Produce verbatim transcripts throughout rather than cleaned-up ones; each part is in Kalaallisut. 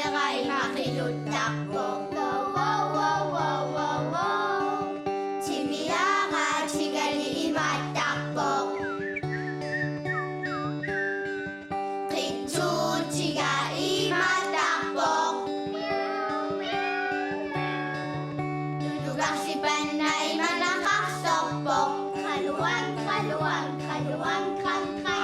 Imaattarpoq. Timiaga tigali imaattarpoq. Qitsuutiga imaattarpoq. Tutukarsipanna imanaqarsorpoq. Qaluan, qaluan, qaluan, qan, qan.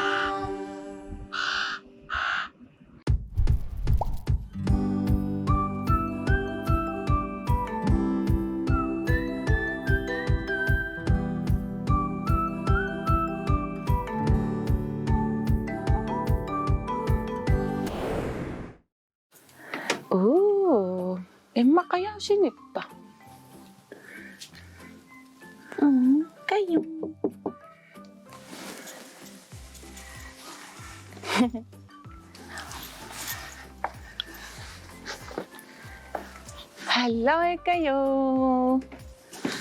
Uu, immaqa qajaasinippa? Mm, Kaju. Hallo, Kaju.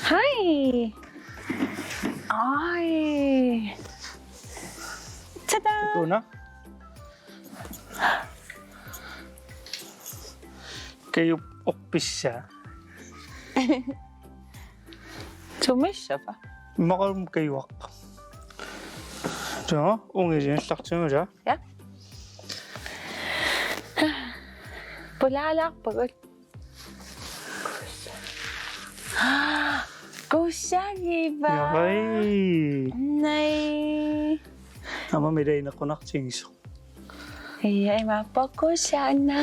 Hej. Ej. Tada. Una. Kajup orpissaa. Tumissava? Maqarum Kajuaq. Soo, ungiliallartigu, soo? Ja. Pulaalaarpagut. Kusagiva. Jai. Nej. Aamma milainaqunartigisoq. Ja, ima pokusana.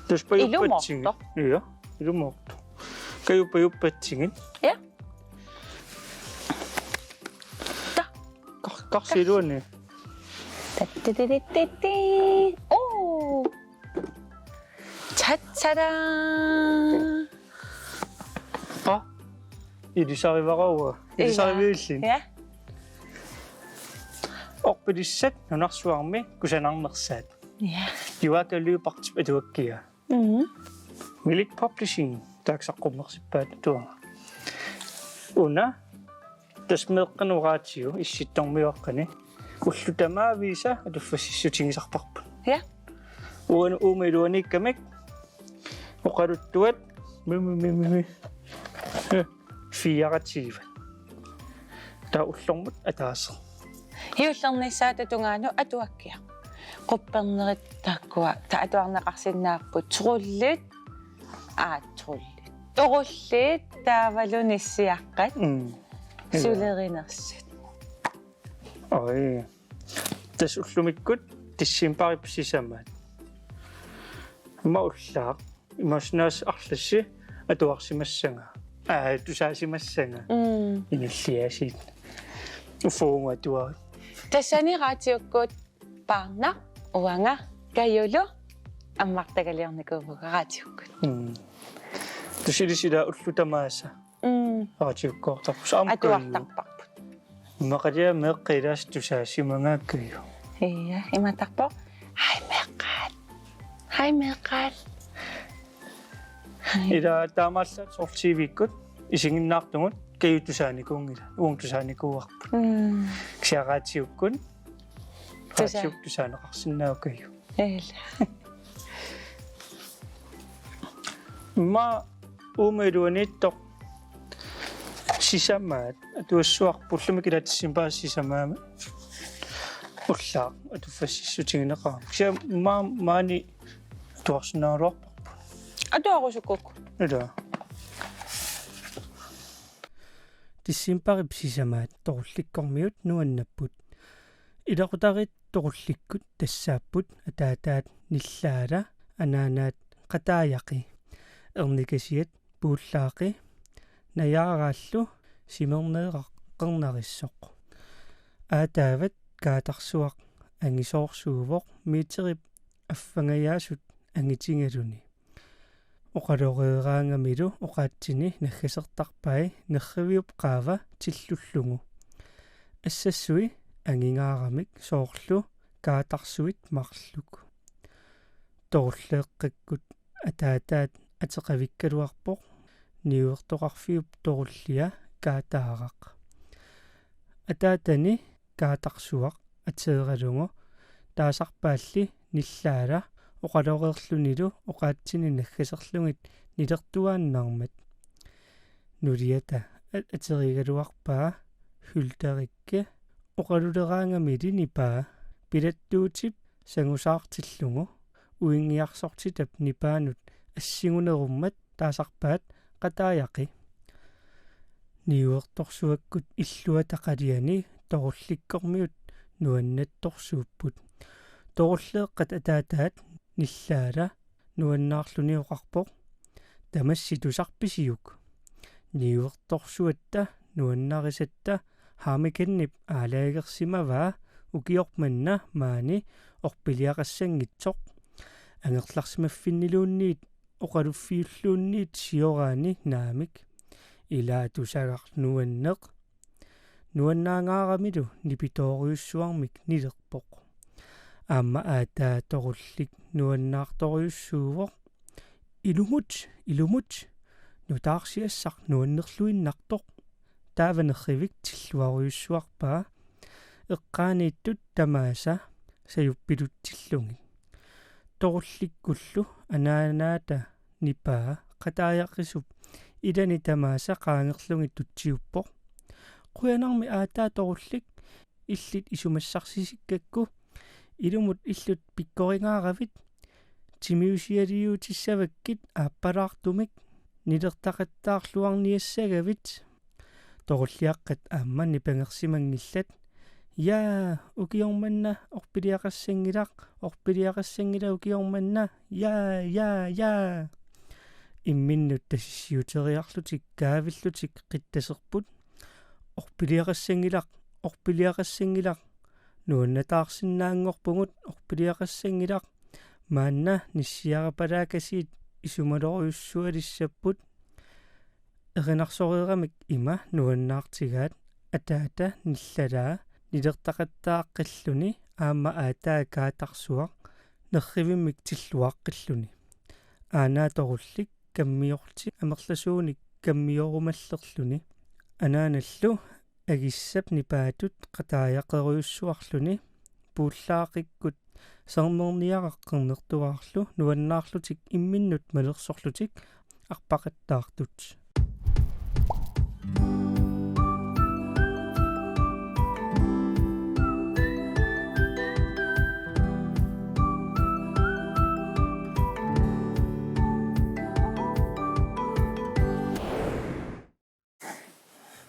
Tassa pajuppatsigi. Ilumoortoq. Ja, ilumoortoq. Kajup pajuppatsigi. Ja. Ta. Kar-, karsi iluani. Tattitittitti. Oh. Tatsara. Ah. Ilisarivara uanga. Ilisarivillin. Ja. Orpilissat nunarsuarmi kusanarnersaat. Ja. Joakim Lyberthip atuakkiaa. Mhm. Milik Publishing taakku saqqummersippaat atuagaq. Una, tassa meeqqanut radio Issittormiuaqqani ullut tamaaviisa atuffassissutigisarparput. Ja. Uani uuma iluaniikkamik oqaluttuat mi, mi, mi, mi, mi. Eh, fireogtyve. Taava ullormut ataaseq. Juullernissaata tungaanut atuakkiaq. Quppernerit taakkua, taava atuarneqarsinnaapput trollit, aa, trollit. Torulliit taavalu nissiaqqat. Mm. Sulerinersut. Oj. Tassa ullumikkut decembarip sisamaat. Ima ullaaq. Imaassinnaavoq arlassi atuarsimassanga. Aa, tusaasimassanga. Mm. Inulliaasiit. Uffa uunga atuarit. Tassani raatiukkut Paarnaq uanga Kajulu ammartagaliornikuuvugut raatiukkut. Mm. Tassa ilissi ilaa ullut tamaasa. Mm. Raatiukkoortarput. Aamma Kaju. Atuartarparput. Immaqalia meeqqat ilaasa tusaasimagaakka jo. Ja, imaattarpoq. Hej meeqqat. Hej meeqqat. Hej. Ilaa taamaallaat soorlu T V-kkut isiginnaartugut Kaju tusaanikuunngilaq. Uunga tusaanikuuarput. Mm. Kisianni raatiukkut. Tusa-. Raatiukkut tusaaneqarsinnaavoq Kaju. Ilaa. Ima uuma iluaniittoq sisamaat atuassavarput, ullumikkut ilaa decembarip sisamaami ullaaq atuffassissutigineqarami. Kisianni ima maani atuarsinnaagaluarparput. Atuarusukkukku. Ilaa. Decembarip sisamaat Torullikkormiut nuannapput. Ilaqutariit Torullikkut tassaapput ataataat Nillaala, anaanaat Qataajaqi, ernikasiat Puullaaqi, Najaaraallu Simerneeqarnarissoq. Aataavat Kaatarsuaq angisoorsuuvoq meterip affangajaasut angitigaluni. Oqaloreeraangamilu oqaatsini naggasertarpai nerriviup qaava tillullugu. Assassui angingaaramik soorlu kaatarsuit marluk. Torulleeqqakkut ataataat ateqavikkaluarpoq niuertoqarfiup torullia Kaataaraq. Ataatani Kaatarsuaq ateeralugu taasarpaalli nillaala oqaloreerlunilu oqaatsini naggaserlugit nilertuaannarmat. Nuliata a-, aterigaluarpaa Hylderikki oqaluleraangamili nipaa pilattuutip sangusaartillugu uinngiarsortitap nipaanut assigunerummat taasarpaat Qataajaqi. Niuertorsuakkut illuata qaliani Torullikkormiut nuannattorsuupput. Torulleeqqat ataataat nillaala nuannaarluni oqarpoq: "Tamassi tusarpisiuk?" Niuertorsuatta nuannarisatta Haamikannip aalajaagersimavaa ukioq manna maani orpiliaqassanngitsoq. Angerlarsimaffinniluunniit oqaluffiulluunniit sioraani naamik. Ilaa tusagaq nuanneq. Nuannaangaaramilu nipitoorujussuarmik nilerpoq. Aamma aataa Torullik nuannaartorujussuuvoq. "Ilumut, ilumut, nutaarsiassaq nuannerluinnartoq." Taava nerrivik tilluarujussuarpaa eqqaaniittut tamaasa sajuppilutsillugit. Torullikkullu anaanaata nipaa Qataajaqisup ilani tamaasa qaangerlugit tutsiuppoq: "Qujanarmi aataa Torullik, illit isumassarsisikkakku ilumut illut pikkoringaaravit. Timiusialiutissavakkit aappalaartumik, nilertaqattaarluarniassagavit." Torulliaqqat aamma nipangersimanngillat: "Jaa, ukioq manna orpiliaqassanngilaq, orpiliaqassanngilaq ukioq manna, jaa, jaa, jaa." Imminnut tasissiuteriarlutik kaavillutik qittaserput: "Orpiliaqassanngilaq, orpiliaqassanngilaq, nuannataarsinnaanngorpugut, orpiliaqassanngilaq. Maanna nissiarapalaakasiit isumalorujussualissapput." Erinarsoreeramik ima nuannaartigaat ataata nillalaa nilertaqattaaqqilluni aamma aataa kaatarsuaq nerrivimmik tilluaqqilluni. Aanaa Torullik kammiorti amerlasuunik kammiorumallerluni. Anaanallu agissap nipaatut qataajaqerujussuarluni puullaaqikkut sermerniaraq qernertuaarlu nuannaarlutik imminnut malersorlutik arpaqattaartut.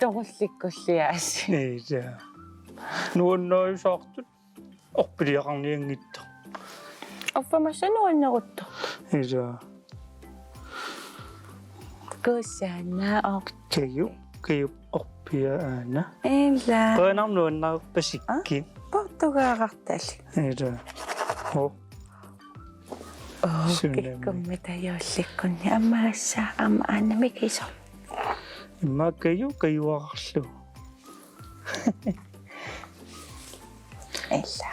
Torullikkulliaasi. Ila. Nuannaajusaartut orpiliaqarnianngitsoq. Uffa massa nuanneruttoq. Ila. Kusanna or- Kaju, Kaju orpiaana. Ila. Qujanaq nuannaarpasikkit. Portugaarartalik. Ila. Oh. Oh, Sunami. Kikkummitajuullikkunni. Aamma assa, aamma aana mikisoq. Immaqa Kaju, Kajuararlu. Ila.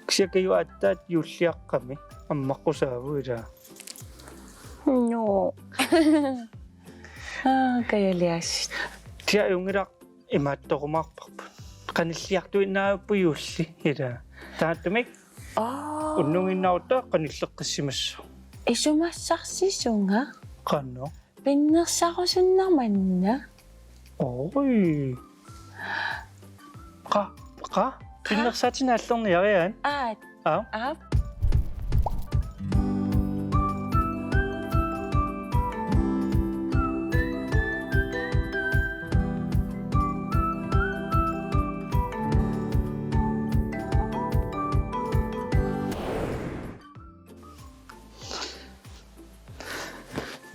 Kisianni Kaju aatsaat juulliaqqami. Ammaqqusaavoq ila. No. Ah, Kajuliaasi. Tia ajunngilaq imaattorumaarparput. Qanilliartuinnaapput juulli. Ila. Taamaattumik. Oh. Unnunnginnatta qanilleqqissimassaaq. Isumassarsisunga? Qanoq? Pinnersarusunnermanna. Oi. Qa, qa, pinnersaatinik aallerniariaat. Aap. Aap. Aap.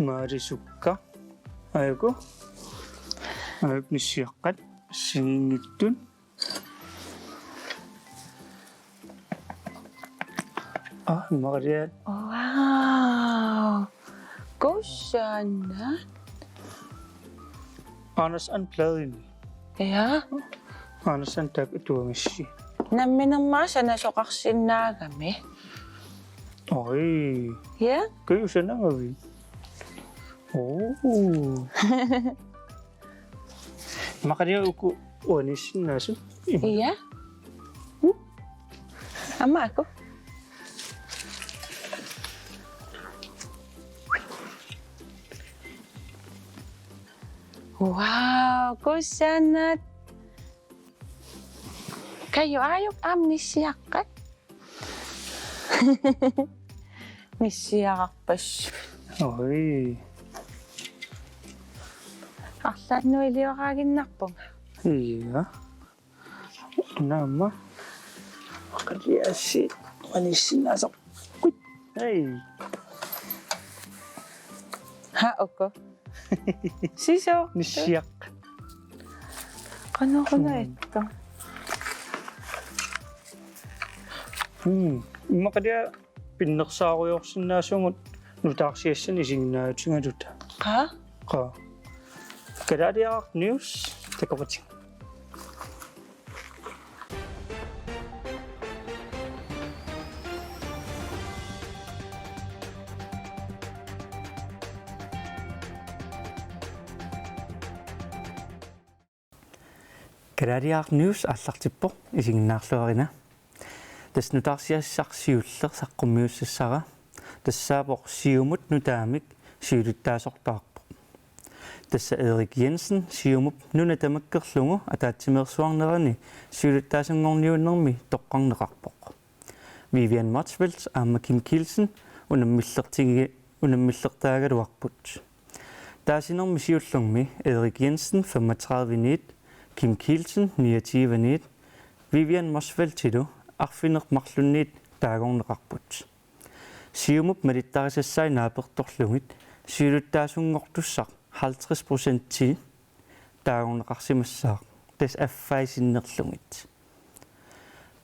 Maarisukka. Aajuku. Aajuku nissiaqqat. Siginngitsut. Ah, Maria. Wow. Kusanna. Anders And Pladen. Ja. Anders And taakku atuagassi. Namminerma sanasoqarsinnaagami. Oi. Ja. Kusanangavit. Oh. Maqalia uku uanisinnasu. Ja. Hmm? Aamma aku. Wow, kusanaq. Kaju, aajuku aamma nissiaqqat. Nissiararpas. Oi. Arlaannuilioraaginnarpunga. Ja. Naamma. Qaliasi. Qanissinnaasoq. Hej. Ha, okay. Siso. Nissiaq. Qanoq una itto. Hmm. Immaqa taava pinnersaarujoorsinnaasugut nutaarsiassani isiginnaajutigaluta. Qaa? Qaa. Kalaaliaraq News, takoqatigiit. Kalaaliaraq News aallartippoq, isiginnaarluarina. Tassa nutaarsiassaq siulleq saqqummiussassara. Tassaavoq Siumut nutaamik siulittaasortaarpoq. Tassa Erik Jensen Siumup nuna tamakkerlugu ataatsimeersuarnerani siulittaasunngorniunnermi toqqarneqarpoq. Vivian Motzfeldt aamma Kim Kielsen unammillertigi-, unammillertaagaluarput. Taasinermi siullermi Erik Jensen femogtredive-niit, Kim Kielsen niogtyve-niit, Vivian Motzfeldtilu arfineq-marlunniit taagorneqarput. Siumup malittarisassai naapertorlugit siulittaasunngortussaq halvtreds procentii taagorneqarsimassaaq, tassa affai sinnerlugit.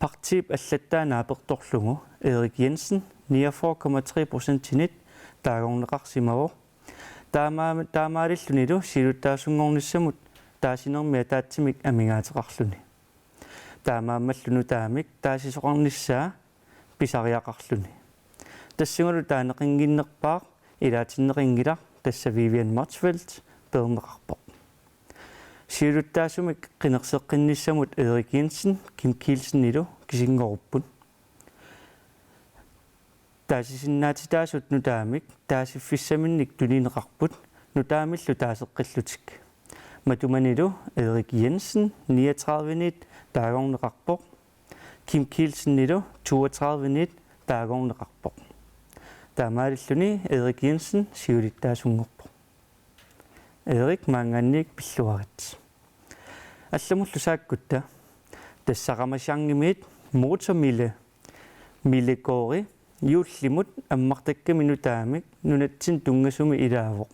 Partiip allattaa naapertorlugu Erik Jensen niogfyrre komma tre procentinit taagorneqarsimavoq. Taama-, taamaalillunilu siulittaasunngornissamut taasinermi ataatsimik amigaateqarluni. Taamaammallu nutaamik taasisoqarnissaa pisariaqarluni. Tassungalu taaneqannginnerpaaq ilaatinneqanngilaq, tassa Vivian Motzfeldt peerneqarpoq. Siulittaasumik qinerseqqinnissamut Erik Jensen Kim Kielsenilu kisinngorupput. Taasisinnaatitaasut nutaamik taasiffissaminnik tunineqarput nutaamillu taaseqqillutik. Matumanilu Erik Jensen niogtredive-niit taagorneqarpoq. Kim Kielsenilu toogtredive-niit taagorneqarpoq. Taamaalilluni Erik Jensen siulittaasunngorpoq. Erik, maanngaanniit pilluarit. Allamullu saakkutta. Tassa Ramasjangimiit Motor Mille, Mille Kåre, juullimut ammartakkami nutaamik nunatsinni tunngasumi ilaavoq.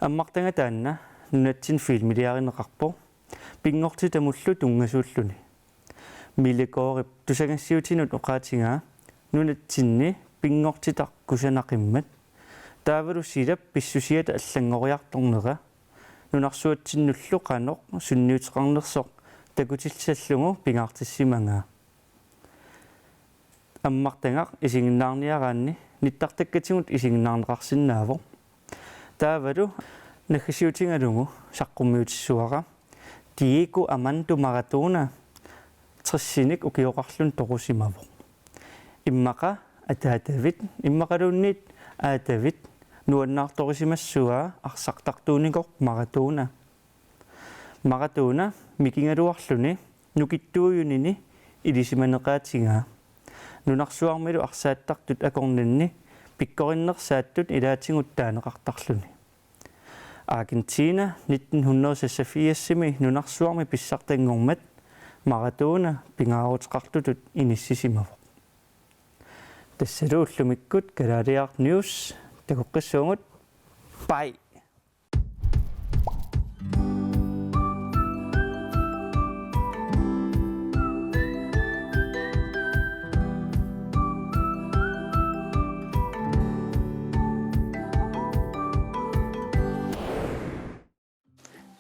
Ammartagaq taanna nunatsinni filmiliarineqarpoq, pinngortitamullu tunngasuulluni. Mille Kårep tusagassiuutinut oqaatigaa nunatsinni pinngortitaq kusanaqimmat. Taavalu silap pissusiata allanngoriartornera nunarsuatsinnullu qanoq sunniuteqarnersoq takutillisallugu pingaartissimagaa. Ammartagaq isiginnaarniaraanni nittartakkatigut isiginnaarneqarsinnaavoq. Taavalu naggasiutigalugu saqqummiutissavara Diego Armando Maradona tressinik ukioqarluni toqusimavoq. Immaqa ataatavit, immaqaluunniit aatavit nuannaartorisimassuaa arsartartuunikoq Maradona. Maradona mikigaluarluni nukittuujunini ilisimaneqaatigaa. Nunarsuarmilu arsaattartut akornanni pikkorinnersaattut ilaatigut taaneqartarluni. Argentina nitten hundrede seksogfirsimi nunarsuarmi pissartanngormat Maradona pingaaruteqartutut inissisimavoq. Tassalu ullumikkut Kalaaliaraq News, takoqqissuugut. Bye.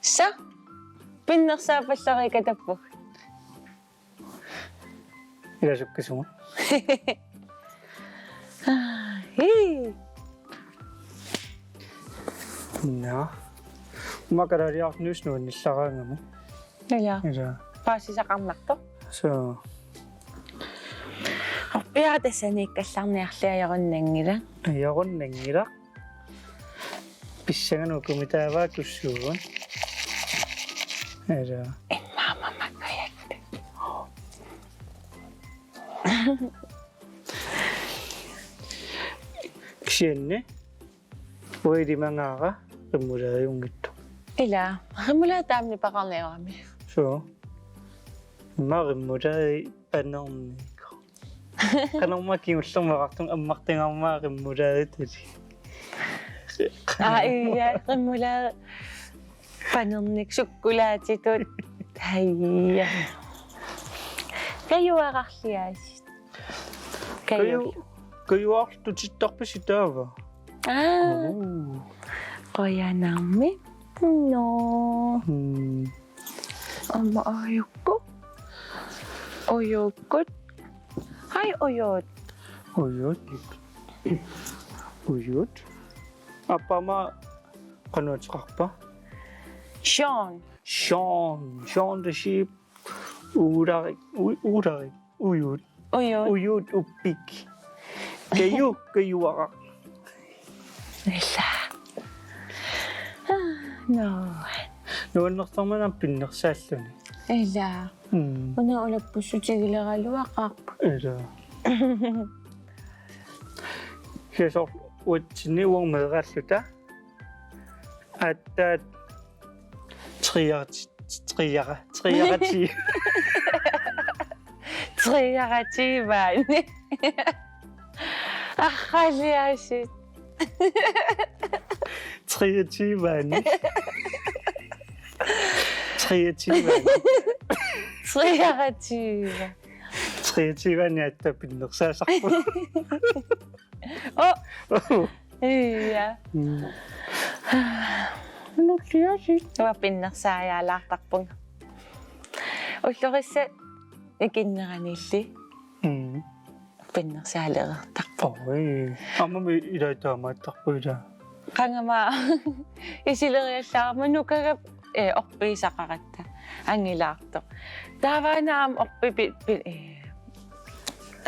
Så, pinnersaappallariikatappugut. Ilasukkasugut. Hii. Nå. Uanga Kalaaliaraq News nuannillaraangami. Ila. Ila. Paasisaqarnartoq. Så. Piaatassaniikkallarniarli ajorunnanngilaq. Ajorunnanngilaq. Pissanganaq ukumitaavaa tussuugut. Ero. Immaqa mamakkajatta. Kisianni uilimagaara remouladeunngitsoq. Ila, remoulade taamani paqarniarami. Suu. Immaqa remoulade panerniikku. Qanormaa kingullermi oqartunga ammartigaarmaa remoulade tuli. Aa, ija, remoulade panernik sukkulaatitut. Haija. Kajuararliaasi. Kaju. Kaju-, kajuartutittarpisi taava? Aa. Oo. Qujanarmi. No. Hmm. Aamma aajukku. Ujukkut. Hai ujut. Ujut. Ujut. Aappaa aamma qanoq ateqarpa? Sean. Sean. Sean the Sheep. Uularik. U-, uularik. Ujut. Ujut. Ujut uppik. Kaju, kajuaraq. Ila. No. Nuannertarmat pinnersaalluni. Ila. Mm. Una ulappussutigileralugaqaarput. Ila. Kisianni uanga meeraalluta. Aatsaat trier-, trier-, trier-, treogtyve. Arraliaasi. Treogtyve. Treogtyve. Treogtyve. Treogtyve aatsaat pinnersaasarpunga. Oh. Ija. Mm. Nulliaasi. Uanga pinnersaajaalaartarpunga. Ullorissat ikinneranilli. Mm. Pinnersaalereertarpunga. Oi. Aammami ilai taamaattarput ila. Qangami isileriallaarama nukagap, eh, orpiisaqaratta angilaartoq. Taavaana aamma orpi pi-, pi-, eh,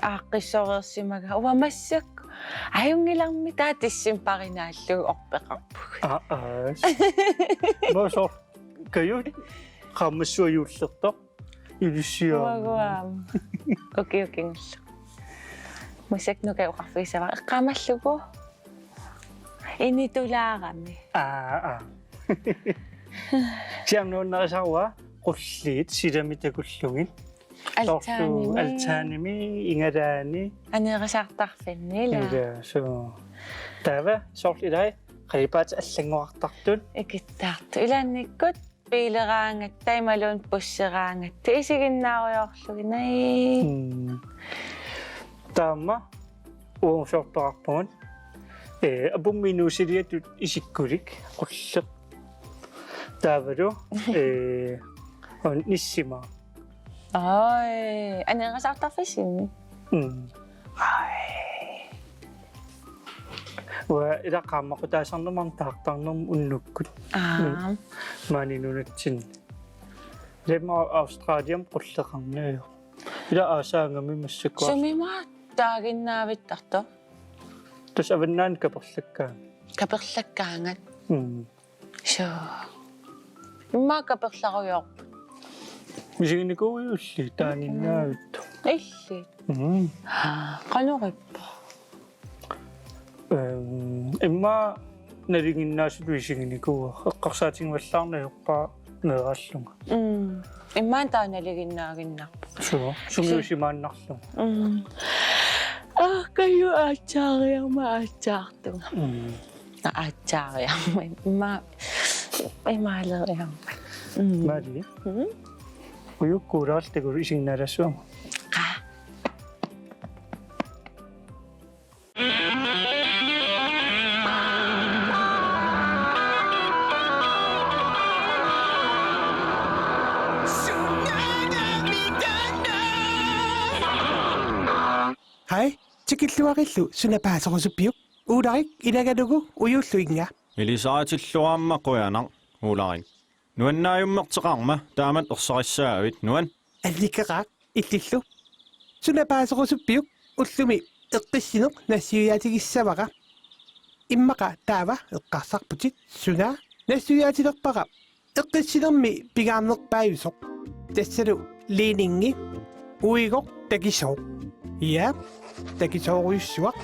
aaqqissoreersimagaa. Uanga massakkut ajunngilarmi taava decembarip naallugu orpeqarpugut. Aa, aa. Masor. Kaju. Qaammassua juullertoq. Ilissiaa. Uagut aamma. Ukiut kingulleq. Massakkut nukap oqarfigisavara eqqaamallugu. Initulaarami. Aa, aa. Kisianni nuannarisara qulliit silami takullugit. Soorlu altanimi. Altanimi, igalaani. Aneerisartarfinni ila. Ila, suu. Taava, soorlu ilai, qalipaatit allanngorartartut. Ikittaartut. Ilaannikkut biileraangatta imaluunniit busseraangatta isiginnaarujoorlugit, naa. Mm. Taama uunsorpaqarpugut. Eh, apummi inuusiliatut isikkulik qulleq. Taavalu, eh, on nissima. Ai, aneerisartarfissinni. Mm. Ai. Uanga ila qaammaqqutaasarnermut taartarnermut unnukkut. Aa. Mm. Maani nunatsinni. Ila immaqa Australiami qulleqarneq. Ila aasaagami massakkut. Sumimut taaginnaavittartoq? Tassa avannaani kaperlakkaangat. Kaperlakkaangat. Mm. Suu. Immaqa kaperlarujoorput. Misiginikuuiulli taaginnaavittoq. Illit. Mm. Qanoq ippa? Ehm, immaqa nalinginnaasutut isiginikuuara. Eqqarsaatigivallaarneq ajorpara meeraallunga. Mm. Immaqa taava nalinginnaaginnarpoq. Suu, sumiusimaannarlunga. Mm. Aa, Kaju aatsaariarmat aatsaartunga. Mm. Aa, aatsaariarmat. Immaqa, imaaleriarmat. Mm. Maali? Mm? Ujukkut ulaarlutit isiginnaalassuarmut. Qaa. Hej, tikilluarillu suna paaserusuppiuk? Uularik ilagalugit ujuulluinnga. Ilisaritilluarama qujanaq, Uularik. Nuannaajummerteqarma taamatut ersarissaavit, nuan. Allikeraak, illillu. Suna paaserusuppiuk? Ullumi eqqissineq nassuiaatigissavara. Immaqa taava eqqarsarputit suna nassuiaatilerpara. Eqqissinermi pingaarnerpaajusoq. Tassalu ledningi uigoq takisooq. Ja, takisoorujussuaq.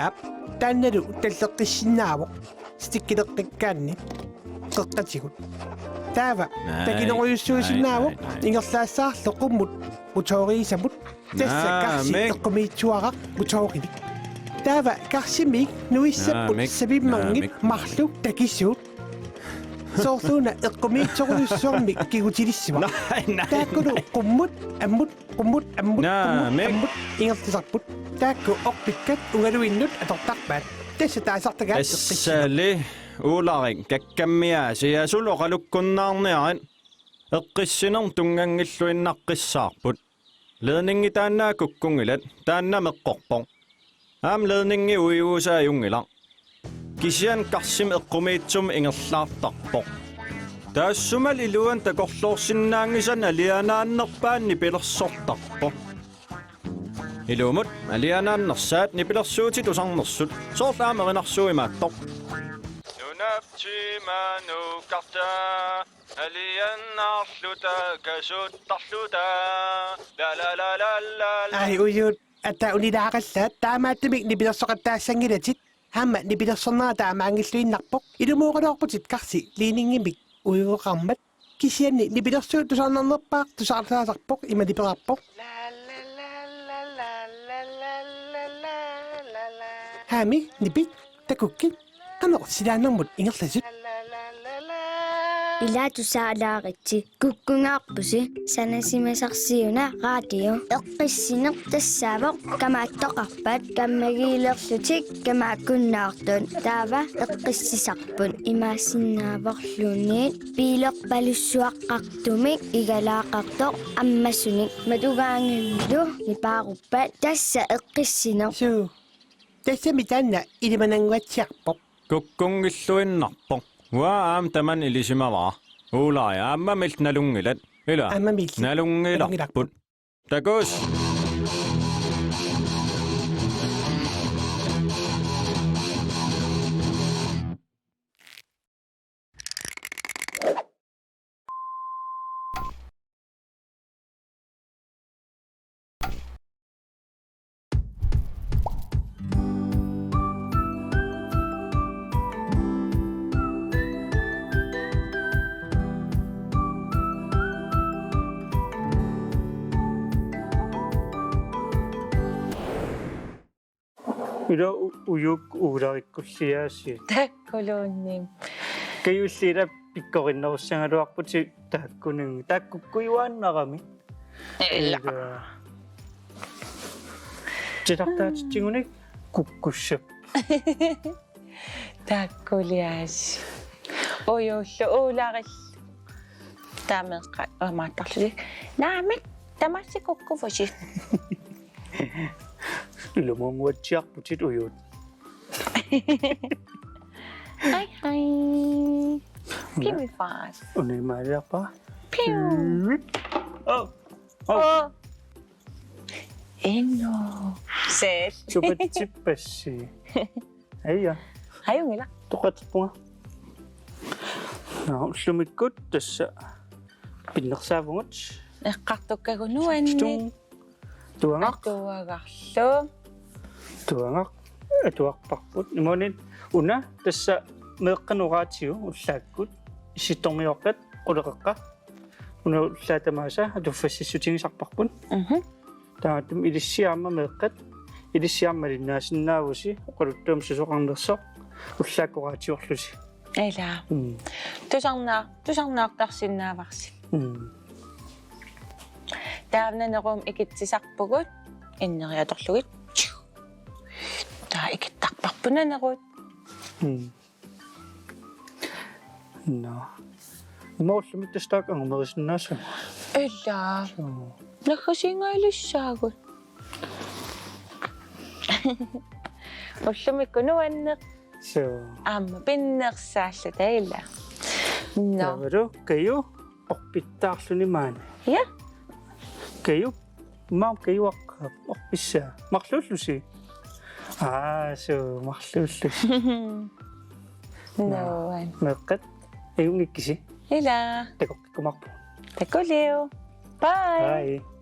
Aap, taannalu talleqqissinnaavoq. Stikkileqqikkaanni. Qeqqatigut. Taava, nej, takinerujussuusinnaavoq, nej, nej, nej, ingerlaassaarlu qummut, motoriisamut, tassa karsi eqqumiitsuaraq motorinik. Taava karsimiik nuissapput, nej, mik, savimmanngit, nej, mik, marluk takisuut. Soorluuna eqqumiitsorujussuarmik kigutilissuaq. Nej, nej, taakkulu nej, qummut, ammut, qummut, ammut, naa, qummut, mik, ammut, ingerlasarput. Taakku orpikkat ungaluinnut atortarpaat. Tassa taasartagaat eqqissineq. Tassali, Uularik, kakkammiaasiat suli oqalukkunnaarniarit. Eqqissineq tunnganngilluinnaqqissaarput. Ledningi taanna kukkunngilat, taanna meqqorpoq. Aamma ledningi uiguusaa ajunngilaq. Kisianni karsimi eqqumiitsumik ingerlaartarpoq. Taassuma iluani takorloorsinnaanngisannik alianaannerpaaq nipilersortarpoq. Ilumut alianaannersaat nipilersuutit tusarnersut, soorlu aamma erinarsuup imaattoq. Nunap timanukkarta alianaarluta kasuttarluta. La, la, la, la, la, la. Ai, ujuut, ataa unilaaqallaat, taamaattumik nipilersoqattaassanngilatit. Aamma nipilersornera taamaanngilluinnarpoq. Ilumooqaluarputit karsi ledningimik uigoqarmat. Kisianni nipilersuut tusarnarnerpaaq tusaartaasarpoq, ima nipeqarpoq. Aami, nipit, takukkit. Qanoq silaannarmut ingerlasut? Ila tusaalaaritsi, kukkungaarpusi, sanasimasarsiuna radio. Eqqissineq tassaavoq kamaattoqarpat, kammagiilerlutik kamaakkunnaartut, taava eqqissisarput. Imaassinnaavorluunniit biilerpalussuaqqartumik igalaaqartoq ammasunik matugaangallu nipaaruppat, tassa eqqissineq. Suu. Tassami taanna ilimanannguatsiarpoq. Kukkunngilluinnarpoq. Uanga aamma tamanna ilisimavara. Uulai, aammami illit nalunngilat. Ila. Aammami illit nalunngilarput. Nalunngilarput. Takuss. Ila u-, ujuk uularikkulliaasiit. Takkuluunniit. Kaju, illit ila pikkorinnerussagaluarputit taakkununnga. Taakku kukkujuaannarami. Ila. Ila. Titartaatitsigunik kukkussap. Takkuliaasiit. Ujullu uularillu. Taameeqqat aamma atorlutik. Naamik, tamassi kukkuvusi. Ilumunnguatsiarputit ujuut. Hej, hej. Giv mig fart. Una imaaliarpara. Piu. Oh. Oh. Oh. Inno. Sel. Supatsippassi. Aja. Ajunngilaq. Toqaterpunga. Nå, ullumikkut tassa pinnersaavugut. Eqqartukkagut nuanni. Tung. Tuangaq. Atuagarlu. Tuangaq. Atuarparput. Imaluunniit una tassa meeqqanut radio ullaakkut. Issittormiuaqqat quleqeqqa. Una ullaat tamaasa atuffassissutigisarparput. Mhm. Taamaattumik ilissi aamma meeqqat, ilissi aamma malinnaasinnaavusi, oqaluttuamik susoqarnersoq, ullaakkut radiorlusi. Ila. Mm. Tusarnaa-, tusarnaartarsinnaavarsi. Mm. Taava Naneruumik ikitsisarpugut, inneri atorlugit. Taava ikittarparput Naneruut. Mm. Nå. Ima ullumi tassa taakku angumerisinnaassavat. Ila. Suu. Naggasiingajalissaagut. Ullumikkut nuanneq. Suu. Aamma pinnersaalluta ila. Nå. Taavalu Kaju orpittaarluni maani. Ja. Kaju. Maam kajuaqqaap orpissaa. Marluullusi. Aa, suu, marluullusi. Nuann'. Meeqqat. Ajunngikkisi. Ila. Takoqqikkumaarpugut. Takuliu. Bye. Bye.